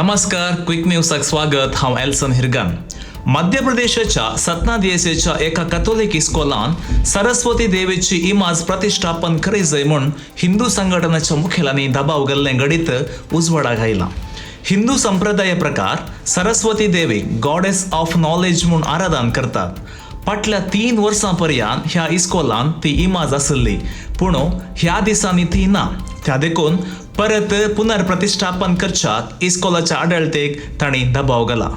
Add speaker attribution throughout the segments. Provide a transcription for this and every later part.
Speaker 1: नमस्कार, क्विक न्यूजाक स्वागत. हांव एल्सन हिरगन. मध्य प्रदेशाच्या सतना दियेसेच्या एका कॅथोलिक इस्कोलान सरस्वती देवीची इमाज प्रतिष्ठापन करी जाय म्हूण हिंदू संघटनाच्या मुखेलांनी दबाव घाल्लें घडीत उजवाडाक आयलां. हिंदू संप्रदाय प्रकार सरस्वती देवीक गॉडेस ऑफ नॉलेज म्हूण आराधन करतात. फाटल्या 3 वर्सां पर्यंत ह्या इस्कोलान ती इमाज आसली, पूण ह्या दिसांनी ती ना. त्या देखून परत पुनर्प्रतिष्ठापन करच्याक इस्कोलाच्या आडळतेक तांणी दबाव घाला.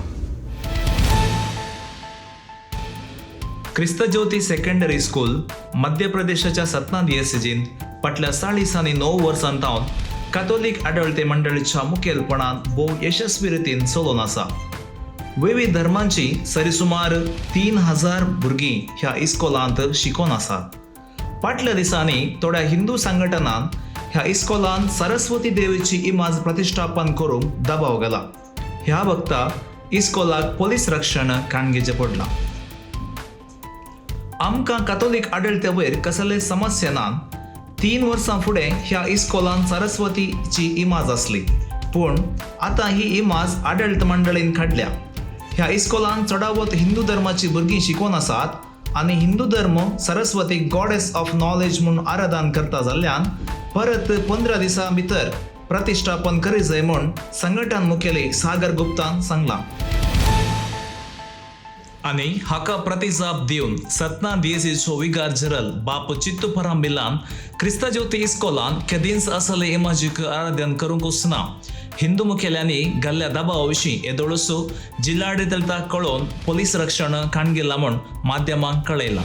Speaker 1: क्रिस्तज्योती सेकंडरी स्कूल मध्य प्रदेशाच्या सतना दियेसेजीन फाटल्या 40 आनी 9 वर्सां तावन कॅथोलिक आडळते मंडळीच्या मुखेलपणान भोव यशस्वी रितीन चलोवन आसा. विविध धर्मांची सरी सुमार 3000 भुरगीं ह्या इस्कोलांत शिकोन आसात. फाटल्या दिसांनी थोड्या हिंदू संघटनान ह्या इस्कोलान सरस्वती देवीची इमाज प्रतिष्ठापन करूंक दबाव घाला. ह्या वक्ता इस्कोलाक पोलीस रक्षण काणगेचें पडलां. आमकां कॅथोलिक आडळते वयर कसले समस्या ना. 3 वर्सां फुडें ह्या इस्कोलान सरस्वतीची इमाज आसली, पूण आतां ही इमाज आडळत मंडळीन काडल्या. ह्या इस्कोलान चडावत हिंदू धर्माची भुरगीं शिकोवन आसात आनी हिंदू धर्म सरस्वतीक गॉडेस ऑफ नॉलेज म्हूण आराधन करता जाल्ल्यान परत 15 दिसां भितर प्रतिष्ठापन करी जाय म्हूण संघटन मुखेली सागर गुप्तान सांगलां. आनी हाका प्रतिजाप दिवन सतना दियेसीचो विगार जनरल बाप चित्तू परांबिलान क्रिस्तज्योती इस्कोलान केदींच असले इमाजीक आराधन करूंकूच ना. हिंदू मुखेल्यांनी घाल्ल्या दबावा विशीं येदोळसो जिल्हाधिकाऱ्याक कळोवन पोलीस रक्षण काणगेलां म्हूण माध्यमांक कळयलां.